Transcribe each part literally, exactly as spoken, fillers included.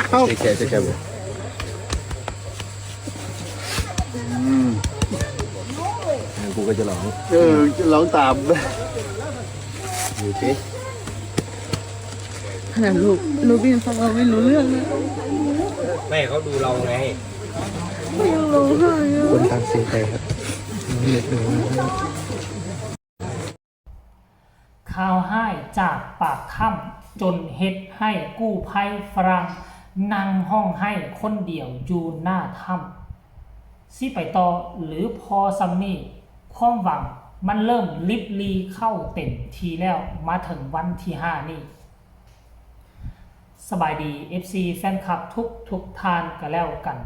เอ้า เจ๊แกะเจ๊แกะบอก อืม กูก็จะลอง เออ ลองตาม ดูสิ ขนาดลูก ลูกยังฟังเราไม่รู้เรื่องเลย ไม่ เขาดูเราไง เขายังร้องไห้อะ คนตามเสียใจครับ เลือดเดิน ข่าวร้ายจากปากถ้ำ จนเฮ็ดให้กู้ภัยฝรั่งนั่งร้องไห้คนเดียวอยู่หน้าถ้ำ สิไปต่อหรือพอส่ำนี้ ความหวังมันเริ่มลิบลีเข้าเต็มทีแล้ว มาถึงวันที่ห้านี้ สบายดี เอฟซี แฟนคลับทุกทุกท่านก็แล้วกัน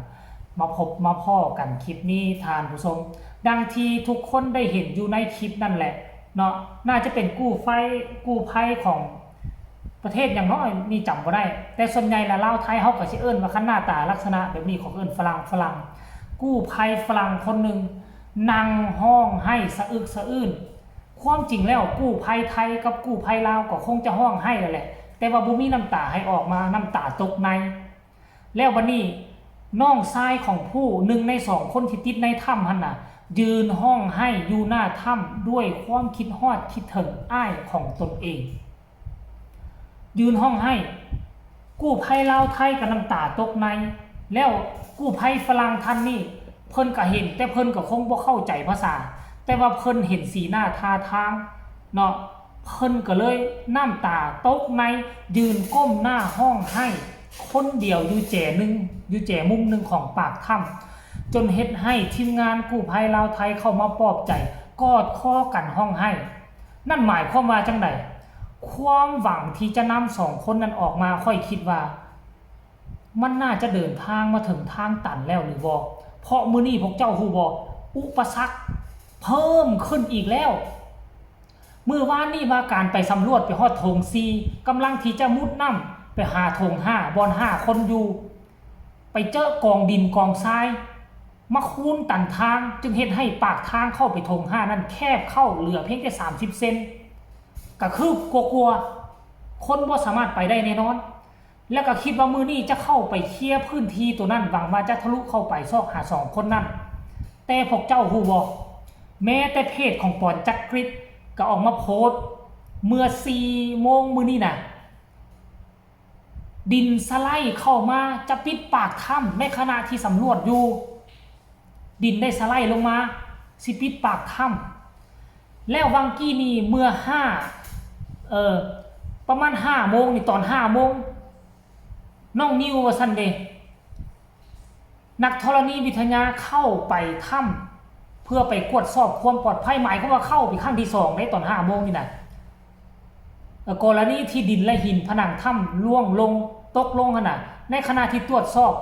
มาพบมาพ้อกันคลิปนี้ท่านผู้ชม ดังที่ทุกคนได้เห็นอยู่ในคลิปนั่นแหละเนาะ น่าจะเป็นกู้ไฟ กู้ภัยของประเทศอย่างน้อยนี่จำบ่ได้ แต่ส่วนใหญ่ละลาวไทยเฮาก็สิเอิ้นว่าคันหน้าตาลักษณะแบบนี้เขาเอิ้นฝรั่ง ฝรั่ง กู้ภัยฝรั่งคนหนึ่งนั่งร้องไห้สะอึกสะอื้น ความจริงแล้วกู้ภัยไทยกับกู้ภัยลาวก็คงจะร้องไห้แล้วแหละ แต่ว่าบ่มีน้ำตาให้ออกมา น้ำตาตกใน แล้วบัดนี้น้องชายของผู้หนึ่งในสองคนที่ติดในถ้ำหั่นน่ะ ยืนร้องไห้อยู่หน้าถ้ำด้วยความคิดฮอดคิดถึงอ้ายของตนเอง ยืนร้องไห้ กู้ภัยลาวไทยก็น้ำตาตกใน แล้วกู้ภัยฝรั่งท่านนี้ เพิ่นก็เห็น แต่เพิ่นก็คงบ่เข้าใจภาษา แต่ว่าเพิ่นเห็นสีหน้าท่าทางเนาะ เพิ่นก็เลยน้ำตาตกใน ยืนก้มหน้าร้องไห้คนเดียวอยู่แจหนึ่ง อยู่แจมุมหนึ่งของปากถ้ำ จนเฮ็ดให้ทีมงานกู้ภัยลาวไทยเข้ามาปลอบใจ กอดคอกันร้องไห้ นั่นหมายความว่าจั่งใด ความหวังที่จะนำสองคนนั้นออกมา ข้อยคิดว่า มันน่าจะเดินทางมาถึงทางตันแล้วหรือบ่ เพราะมื้อนี้พวกเจ้าฮู้บ่ อุปสรรคเพิ่มขึ้นอีกแล้ว มื้อวานนี้ว่าการไปสำรวจไปฮอดโถงสี่ กำลังที่จะมุดน้ำไปหาโถงห้า บ่อนห้าคนอยู่ ไปเจอกองดินกองทราย มาคูนตันทาง จึงเฮ็ดให้ปากทางเข้าไปโถงห้านั้นแคบเข้าเหลือเพียงแค่สามสิบเซน ก็คือกลัวๆ คนบ่สามารถไปได้แน่นอน แล้วก็คิดว่ามื้อนี้จะเข้าไปเคลียร์พื้นที่ตัวนั้น หวังว่าจะทะลุเข้าไปซอกหาสองคนนั้น แต่พวกเจ้าฮู้บ่ แม้แต่เพจของปอนจักกริดก็ออกมาโพสต์ เมื่อสี่โมงมื้อนี้นะ ดินสไลด์เข้ามาจะปิดปากถ้ำ ในขณะที่สำรวจอยู่ ดินได้สไลด์ลงมา สิปิดปากถ้ำ แล้ววังกี้นี้เมื่อห้า เอ่อ ประมาณห้าโมงนี่ ตอนห้าโมง น้องนิวว่าซั่นเด้ นักธรณีวิทยาเข้าไปถ้ำเพื่อไปกวดสอบความปลอดภัย หมายความว่าเข้าไปครั้งที่สองในตอนห้าโมงนี่นะ เอ่อ กรณีที่ดินและหินผนังถ้ำร่วงลง ตกลงหั่นน่ะ ในขณะที่ตรวจสอบ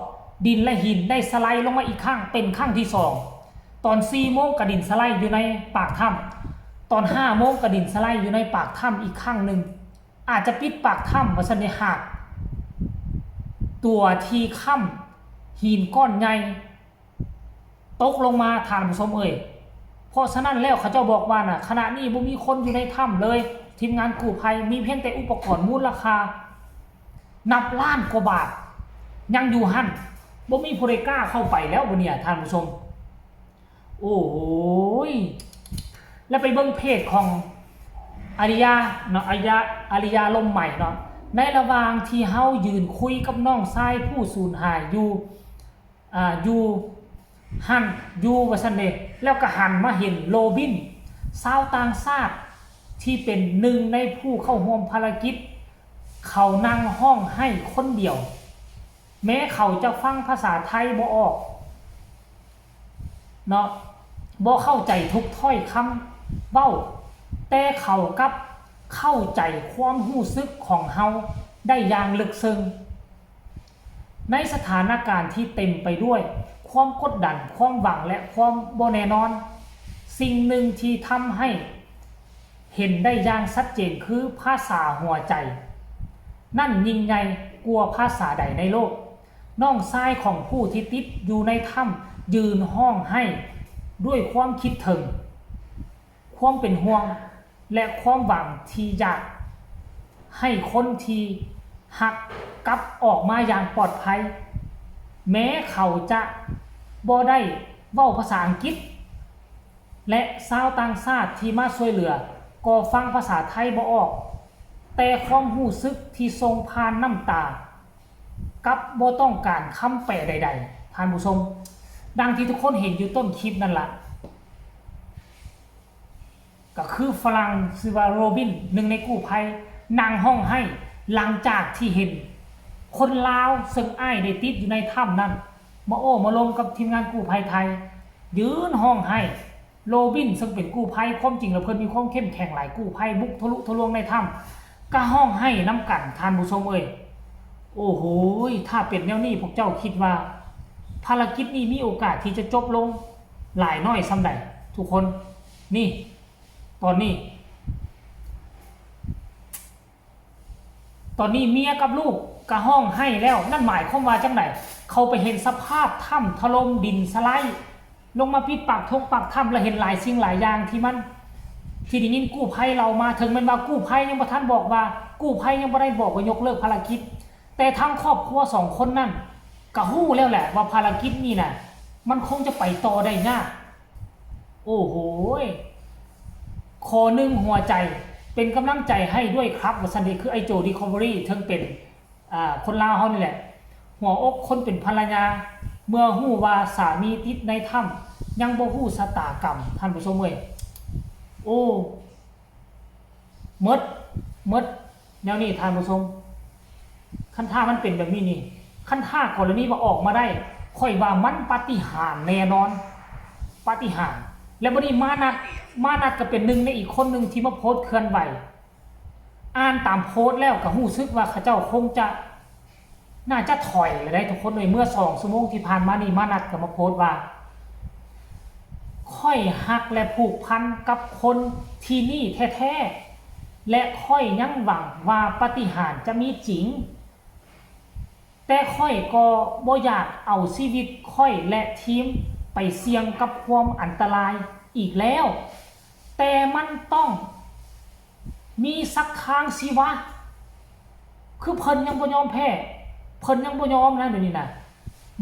ดินและหินได้สไลด์ลงมาอีกครั้ง เป็นครั้งที่สอง ตอนสี่โมงก็ดินสไลด์อยู่ในปากถ้ำ ตอนห้าโมงก็ดินสไลด์อยู่ในปากถ้ำอีกครั้งหนึ่ง อาจจะปิดปากถ้ำว่าซั่นเด้ หากตัวที่ค้ำหินก้อนใหญ่ตกลงมา ท่านผู้ชมเอ่ย เพราะฉะนั้นแล้วเขาเจ้าบอกว่าน่ะ ขณะนี้บ่มีคนอยู่ในถ้ำเลย ทีมงานกู้ภัย มีเพียงแต่อุปกรณ์มูลค่านับล้านกว่าบาท ยังอยู่หั่น บ่มีผู้ใดกล้าเข้าไปแล้วบ่เนี่ย ท่านผู้ชม โอ้ย แล้วไปเบิ่งเพจของอาริยาเนาะ อาริยา อาริยาลมใหม่เนาะ ในระหว่างที่เฮายืนคุยกับน้องชายผู้สูญหายอยู่ อ่า อยู่หั่น อยู่ว่าซั่นเด้ แล้วก็หันมาเห็นโรบิน ชาวต่างชาติที่เป็นหนึ่งในผู้เข้าร่วมภารกิจ เขานั่งร้องไห้คนเดียว แม้เขาจะฟังภาษาไทยบ่ออกเนาะ บ่เข้าใจทุกถ้อยคำเว้า แต่เขากลับเข้าใจความรู้สึกของเฮาได้อย่างลึกซึ้ง ในสถานการณ์ที่เต็มไปด้วยความกดดัน ความหวัง และความบ่แน่นอน สิ่งหนึ่งที่ทำให้เห็นได้อย่างชัดเจนคือภาษาหัวใจ นั่นยิ่งใหญ่กว่าภาษาใดในโลก น้องชายของผู้ที่ติดอยู่ในถ้ำยืนร้องไห้ด้วยความคิดถึง ความเป็นห่วง และความหวังที่อยากให้คนที่ หักกลับออกมาอย่างปลอดภัย แม้เขาจะบ่ได้เว้าภาษาอังกฤษ และชาวต่างชาติที่มาช่วยเหลือก็ฟังภาษาไทยบ่ออก แต่ความรู้สึกที่ส่งผ่านน้ำตา กับบ่ต้องการคำแปลใดๆ ท่านผู้ชม ดังที่ทุกคนเห็นอยู่ต้นคลิปนั่นละ ก็คือฝรั่งชื่อว่าโรบิน หนึ่งในกู้ภัย นั่งฮ้องไห้หลังจากที่เห็นคนลาวซึ่งอ้ายได้ติดอยู่ในถ้ำนั้น มาโอ้มาลมกับทีมงานกู้ภัยไทย ยืนฮ้องไห้ โรบินซึ่งเป็นกู้ภัย ความจริงแล้วเพิ่นมีความเข้มแข็งหลาย กู้ภัยบุกทะลุทะลวงในถ้ำ ก็ฮ้องไห้นำกัน ท่านผู้ชมเอ้ย โอ้โหย ถ้าเป็นแนวนี้พวกเจ้าคิดว่า ภารกิจนี้มีโอกาสที่จะจบลงหลายน้อยส่ำใด ทุกคน นี่ ตอนนี้ ตอนนี้เมียกับลูกก็ฮ้องไห้แล้ว นั่นหมายความว่าจั่งใด เขาไปเห็นสภาพถ้ำถล่ม ดินสไลด์ลงมาปิดปากทงปากถ้ำ และเห็นหลายสิ่งหลายอย่างที่มัน ที่ได้ยินกู้ภัยเล่ามา ถึงแม้นว่ากู้ภัยยังบ่ทันบอกว่า กู้ภัยยังบ่ได้บอกว่ายกเลิกภารกิจ แต่ทั้งครอบครัวสองคนนั่นก็ฮู้แล้วแหละว่าภารกิจนี่น่ะ มันคงจะไปต่อได้ยาก โอ้โหย ขอหนึ่งหัวใจ เป็นกำลังใจให้ด้วยครับ ว่าซั่นเด้ คือไอ้โจ Discovery เทิงเป็น อ่า คนลาวเฮานี่แหละ หัวอกคนเป็นภรรยา เมื่อฮู้ว่าสามีติดในถ้ำ ยังบ่ฮู้ชะตากรรม ท่านผู้ชมเอ้ย โอ้ หมด หมด แนวนี้ท่านผู้ชม คันถ้ามันเป็นแบบนี้นี่ คันถ้ากรณีว่าออกมาได้ ข้อยว่ามันปาฏิหาริย์แน่นอน ปาฏิหาริย์ และบัดนี้มานัด มานัดก็เป็นหนึ่งในอีกคนหนึ่งที่มาโพสต์เคลื่อนไหว อ่านตามโพสต์แล้วก็รู้สึกว่าเขาเจ้าคงจะ น่าจะถอยแล้วได้ทุกคนเลย เมื่อสองชั่วโมงที่ผ่านมานี่ มานัดก็มาโพสต์ว่า ข้อยฮักและผูกพันกับคนที่นี่แท้ๆ และข้อยยังหวังว่าปาฏิหาริย์จะมีจริง แต่ข้อยก็บ่อยากเอาชีวิตข้อยและทีมไปเสี่ยงกับความอันตรายอีกแล้ว แต่มันต้องมีสักทางสิวะ คือเพิ่นยังบ่ยอมแพ้ เพิ่นยังบ่ยอมนะเดี๋ยวนี้นะ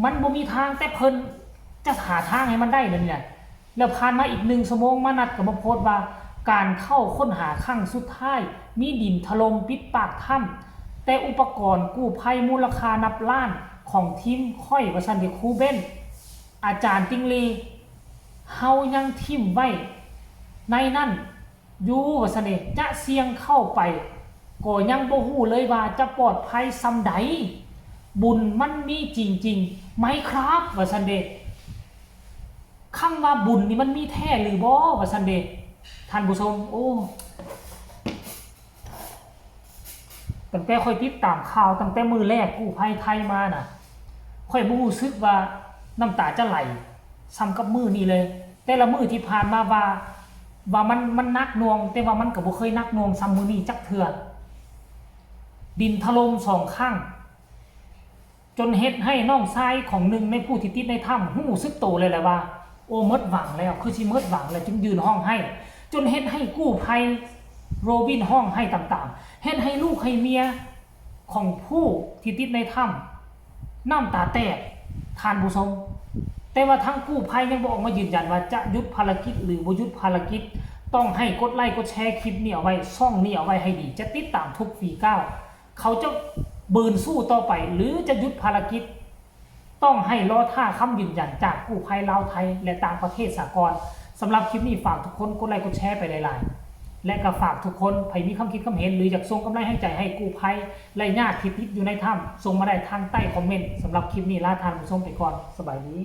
มันบ่มีทาง แต่เพิ่นจะหาทางให้มันได้เดี๋ยวนี้นะ แล้วผ่านมาอีกหนึ่งชั่วโมง มานัดก็มาโพสต์ว่า การเข้าค้นหาครั้งสุดท้าย มีดินถล่มปิดปากถ้ำ แต่อุปกรณ์กู้ภัยมูลค่านับล้านของทีมข้อย ว่าซั่นเด้ ครูเบน อาจารย์ติงลี เฮายังถิ่มไว้ในนั้นอยู่ ว่าซั่นเด้ จะเสี่ยงเข้าไป ก็ยังบ่ฮู้เลยว่าจะปลอดภัยส่ำใด บุญมันมีจริงๆ ไหมครับ ว่าซั่นเด้ คำว่าบุญนี่มันมีแท้หรือบ่ ว่าซั่นเด้ ท่านผู้ชม โอ้ ตั้งแต่ข้อยติดตามข่าว ตั้งแต่มื้อแรกกู้ภัยไทยมาน่ะ ข้อยบ่รู้สึกว่าน้ำตาจะไหลส่ำกับมื้อนี้เลย แต่ละมื้อที่ผ่านมาว่า ว่ามัน มันหนักหน่วง แต่ว่ามันก็บ่เคยหนักหน่วงส่ำมื้อนี้จักเทื่อ ดินถล่มสองครั้ง จนเฮ็ดให้น้องชายของหนึ่งในผู้ที่ติดในถ้ำรู้สึกโตเลยแหละว่า โอ้ หมดหวังแล้ว คือสิหมดหวังแล้ว จึงยืนฮ้องไห้ จนเฮ็ดให้กู้ภัยโรบินฮ้องไห้ตามๆ เฮ็ดให้ลูกให้เมียของผู้ที่ติดในถ้ำน้ำตาแตก ท่านผู้ชม แต่ว่าทางกู้ภัยยังบ่ออกมายืนยันว่าจะหยุดภารกิจหรือบ่หยุดภารกิจ ต้องให้กดไลค์กดแชร์คลิปนี้เอาไว้ ช่องนี้เอาไว้ให้ดี จะติดตามทุกฝีก้าว เขาจะบืนสู้ต่อไป หรือจะหยุดภารกิจ ต้องให้รอท่าคำยืนยันจากกู้ภัยลาวไทย และต่างประเทศสากล สำหรับคลิปนี้ฝากทุกคนกดไลค์กดแชร์ไปหลายๆ และก็ฝากทุกคน ไผมีความคิดความเห็น หรืออยากส่งกำลังใจให้กู้ภัย และญาติที่ติดอยู่ในถ้ำ ส่งมาได้ทางใต้คอมเมนต์ สำหรับคลิปนี้ลาท่านผู้ชมไปก่อน สบายดี